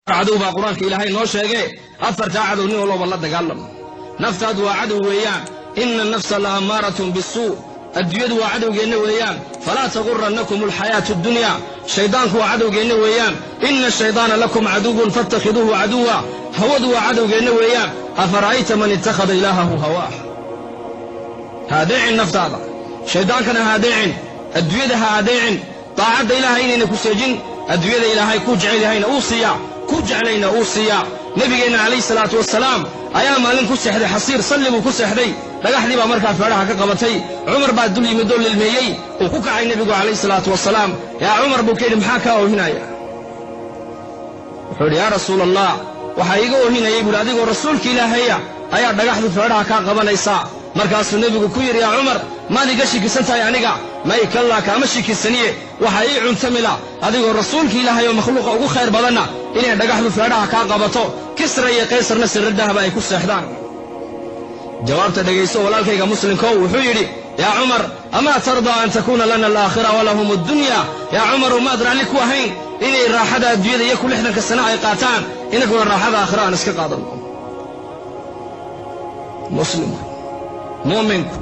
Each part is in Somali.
Cadow baa Qur-aanka Ilaahay noo sheegee, afartaa cadow nin walooba la dagaalamo. Naftaadu waa cadow weeyaan. Ina annafsa la ammaaratun bisuu. Adduunyadu waa cadowgeenna weeyaan. Falaa tagurannakum alxayaatu addunya. Shayddaanku waa cadowgeenna weeyaan. Ina ashaydaana lakum caduwun faattakhiduuhu caduwa. Hawadu waa cadowgeenna weeyaan. Afara'ayta man ittakhada ilaahahu hawaah. Ha adeecin naftaada, shayddaankana ha adeecin, adduunyada ha adeecin. Daacadda Ilaahay inayna ku seejin. Adduunyada Ilaahay kuu jecel yahayna uu siiyaa, ku jeclayna uu siiyaa. Nebigeenna calayhi salaatu wasalaam ayaa maalin ku seexday xasiir, salli buu ku seexday. Dhagaxdii baa markaa feedhaha ka qabatay. Cumar baa dul yimidoo lilmeeyey. Uu ku kacay nebigu calayhi salaatu wasalaam. "Yaa Cumar," buu ka yidhi, "maxaa kaa oohinaya?" Wuxuu yidhi, "Yaa Rasuul Allah, waxaa iiga oohinayay," buuhi, "adigoo rasuulka Ilaahaya ayaa dhagaxdu feedhaha kaa qabanaysaa." Markaasuu nebigu ku yidhi, "Yaa Cumar, maad iga shikisan tahay aniga?" "May, kallaa, kaama shikisaniye. Waxaa ii cuntamila adigoo rasuulka Ilaahay oo makhluuqa ugu khayr badanna inay dhagaxdu feedhaha kaa qabato, Kisra iyo Qaysarna sirradahaba ay ku seexdaan." Jawaabta dhegayso, walaalkayga muslimkow. Wuxuu yidhi, "Yaa Cumar, amaa tardaa an takuuna lana alaakhira walahum addunya? Yaa Cumarow, maad raalli ku ahayn inay raaxada adduunyada iyo ku 60-ka sano ay qaataan, inaguna raaxada aakhira aan iska qaadanno?" Muslimku, mu'minku,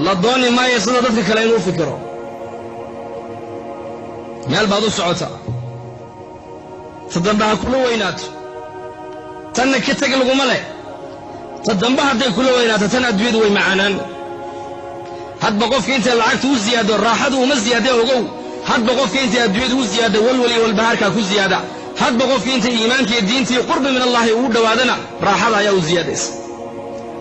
la dooni maayo sida dadka kale inuu fikiro. Meel baad u socotaa, ta dambe ha kula weynaato, tanna ka teg laguma leh. Ta dambe hadday kula weynaato, tan adduunyadu way macaanaan. Hadba qofka intay lacagta u ziyaado, raaxadu uma ziyaadee, ogow. Hadba qofka intay adduunyadu u ziyaado, walwal iyo walbahaarkaa ku ziyaada. Hadba qofka intay iimaanka iyo diinta iyo qurbi min Allahi ugu dhowaadana, raaxada ayaa u ziyaadaysa.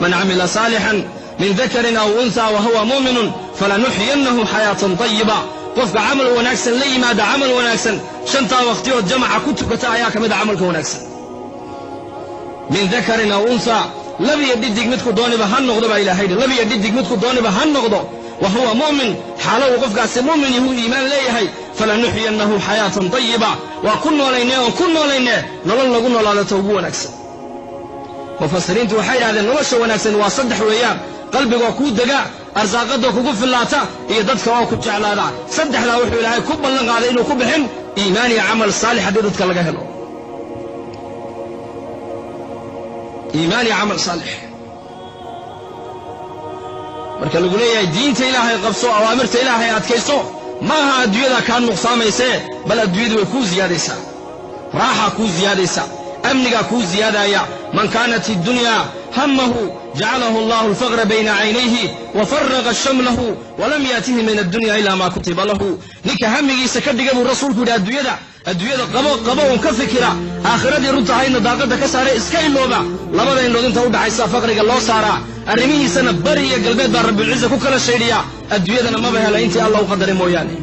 Man camila saalixan min dakarin aw unthaa wa huwa mu'minun falanuxyiyannahu xayaatan tayiba. Qofka camal wanaagsan la yimaada, camal wanaagsan, shantaa waqtiyood jamaca ku tukata ayaa ka mid a camalka wanaagsan. Min dakarin aw unthaa, lab iyo dhidig midku dooniba ha noqdo baa Ilahay yidhi. Lab iyo dhidig midku dooniba ha noqdo. Wa huwa mu'min, xaalo uu qofkaasi mu'min yahu, iimaan leeyahay, falanuxyiyannahu xayaatan tayiba, waa ku noolaynee oon ku noolaynee nolol lagu noolaadato ugu wanaagsan. Mufasiriintu waxay yidhahdeen, nolosha wanaagsan waa saddex weeyaan: qalbigoo kuu dega, arsaaqadoo kugu fillaata, iyo dadka oo ku jeclaada. Saddexdaa wuxuu Ilaahay ku ballan qaaday inuu ku bixin iimaan iyo camal saalix haddii dadka laga helo iimaan iyo camal saalix. Marka lagu leeyahay diinta Ilaahay qabso, awaamirta Ilaahay adkayso, maaha adduunyada kaa nuqsaamaysee, bal adduunyadu way kuu siyaadaysaa, raaxaa kuu siyaadaysa, amnigaa kuu siyaadaaya. Man kaanat iddunya hamahu jacalahu allahu alfaqra bayna caynayhi wa faraqa shamlahu walam yaatihi min addunya ila ma kutiba lahu. Ninka hamigiisa ka dhiga, buu rasuulku yidhi, adduunyada, adduunyada qabo qabo uun ka fikira, aakhiradii runta ahaydna daaqadda ka saara, iska ilooba, labada indhood inta u dhaxaysa faqriga loo saaraa, arrimihiisana bari iyo galbeed baa Rabbilciza ku kala shaydhiya, adduunyadana maba hela intii Alla u qadaray mooyaane.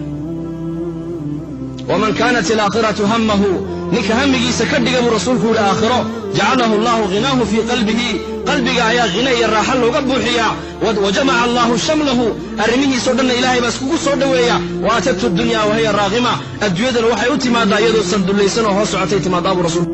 Waman kaanat alaakhiratu hamahu, ninka hamigiisa ka dhiga, buu rasuulku yidhi, aakhiro, jacalahu allahu ghinaahu fii qalbihi, qalbiga ayaa khina iyo raaxa looga buuxiyaa. Wa jamaca allahu shamlahu, arrimihiisao dhanna Ilaahay baa iskugu soo dhoweeya. Wa atathu dunya wahiya raaqima, adduunyadana waxay u timaadaa iyadoo sandullaysan oo hoos socotay timaadaa, buu rasuulku.